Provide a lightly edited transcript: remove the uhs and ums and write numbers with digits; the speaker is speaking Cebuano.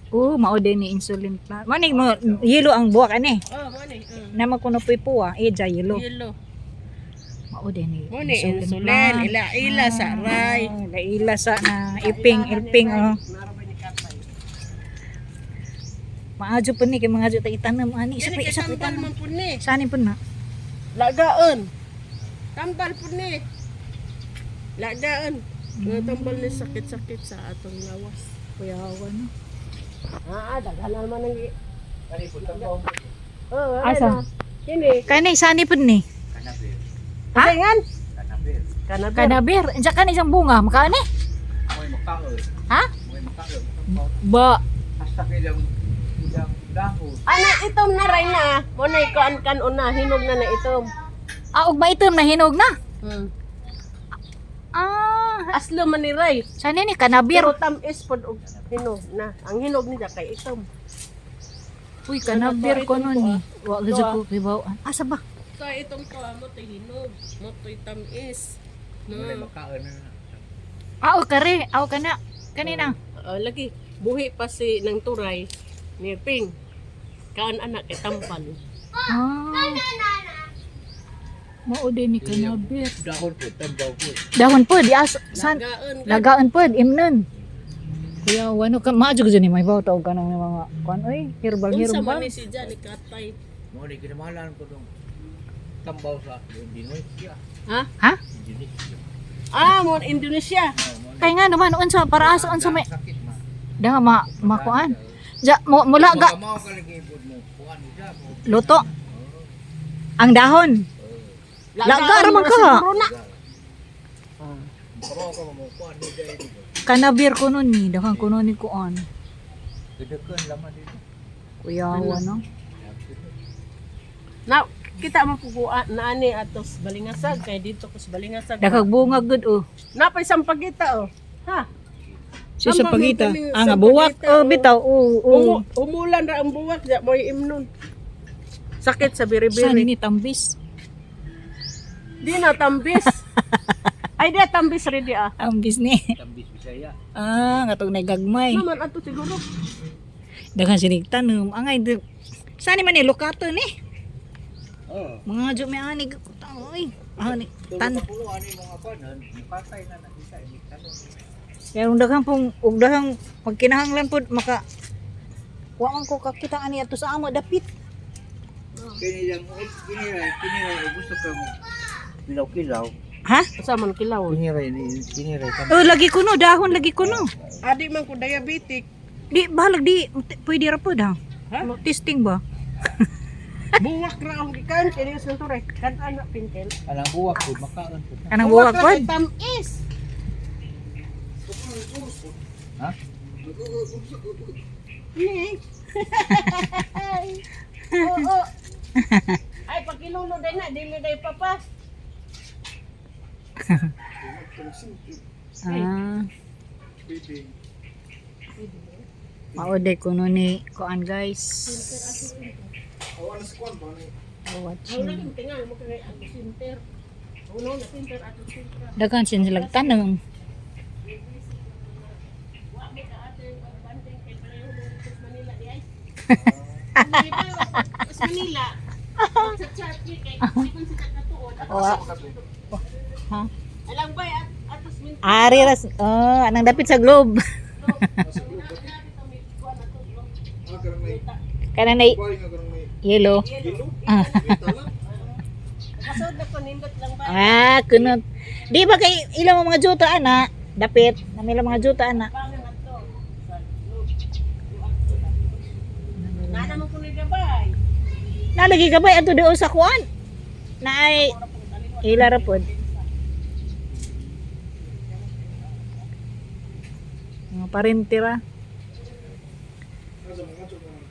Oh, mao din ni insulin plant. Maning mo yellow ang buwak ani. Oh, mo ni. Nama kuno po'y puwa, eh ja yellow. Yellow. Mao din ni Mo ni insulin, ila-ila sa ray. Ah, ila sa na iping iping oh. Maadyo pa ni kay mga adyo ta itanam ani isa Kini pa kay isa pa tambal itanam. man pud ni. Saan ni pud na? Lagaon. Tambal pud ni. Lagaon. Nga tambal ni sakit-sakit sa atong lawas. Kuyawa no. Ah, daghan man ang Oh, Asa? Kini. Kani saan ni pud ni? Ha? Kaingan? Kanaber. Kanaber. Unsa kani isang bunga makaani? Mo'y makaon. Ha? Mo'y makaon. Ba. Hasta ilang ilang dahon. Ana itom na ray na. Mo na ikuan kan una hinog na na itom. Ah, og maitom na hinog na. Ah, Aslo man ni ray. saan ni kanabir? Pero tamis pod og hinog na. Ang hinog niya kay itom. Uy, kanabir ko nun ni. Wa gud ko kibaw. Asa ba? So itong to mo to hinog, mo to tamis. Mo'y No. makaon na. Ah, o kare, aw kana. Kanina. Oh, lagi buhi pa si nang turay ni Ping. Kaan anak kay tampal. Ah. Mao din ni kanabir. Dahon po, tambaw po. Dahon po, di as san Lagaan gud. lagaan po, imnon. Kuya, wano ka maadyo gud ni may bawta og kanang mga kuan oy, herbal Unsa man herbal. ni si Johnny Katay? Mo ni kinamalan ko dong tambaw sa Indonesia. Ha? Ha? Indonesia. Ah, mo Indonesia. Oh, mo ni- Kay nga naman unsa para asa unsa may Sakit ma. da ma makuan. Ja mo mula ga Mao ka lagi pod mo. Kuan mo siya mo. luto. Ang dahon. Laga ra man ka. Siguro na. Mao ka mo kuan mo siya dito. Kanabir ko nun ni, dahon ko nun ni kuan. Gedekeun laman dito. Kuya, wano. Na kita man puguan na ani atos Balingasag kay dito ko sa Balingasag. Dakag bunga gud oh. Napay sampagita oh. Ha? Si sa Ang pagita. pamilya Ah, nga sa buwak. pagita, Oh, oh. bitaw. Oh, oh. Umulan ra ang buwak ja mo'y imnon. Sakit sa Saan biri-biri. ni tambis? Di na tambis. Ay di tambis ready ah. Tambis ni. Tambis Bisaya. Ah, nga tong nagagmay. Naman ato siguro. Daghan sinig tanom. Angay di. Saan ni man ni lokato ni? Oh. Mga adyo may ani oy. Ani tan. Pulo ani mga kuan, mukatay na nakita ini tanong. Pero daghang pong ug daghang pagkinahanglan pod maka wa man ko kakita ani ato sa amo dapit. Kini lang kini ra kini ra gusto ka mo. Kilaw-kilaw. Ha? Asa man kilawon. Kini ra ini kini ra Oh, lagi kuno dahon lagi kuno. Adi man ko diabetic. Di bahalag di pwede ra pod ha. Ha? Testing ba? Buwak ra ang gikan kini sa turay. Kan anak pintel. Anang buwak po, makaon po. Kanang buwak ra pod. kay tamis. Ha? Ni. Oo. Ay pakilulo day na dili day papas. Ah. Mao kuno ni kuan guys. Ang naging tingal mo kay ato center. Uno na center ato center. Daghan sin sila tanong. Wa mi ka ate banding kay pareho mo sa Manila di ay. Di ba, sa Manila. Sa chat ni kay sikon sa katuon. Wa. Ha? Alang bay at atos min. Ari ras oh, anang dapit sa globe. Kanang nay yellow. Ah, Kasod na ko nindot lang ba. ah kuno. Di ba kay ilang mga juta ana? Dapit, nami ilang mga juta ana. Bangan ato. Sa Nana mo kuno gabay. Nalagi ka ba ato doon sa kuan? Naay ila ra pod. Mga parente ra.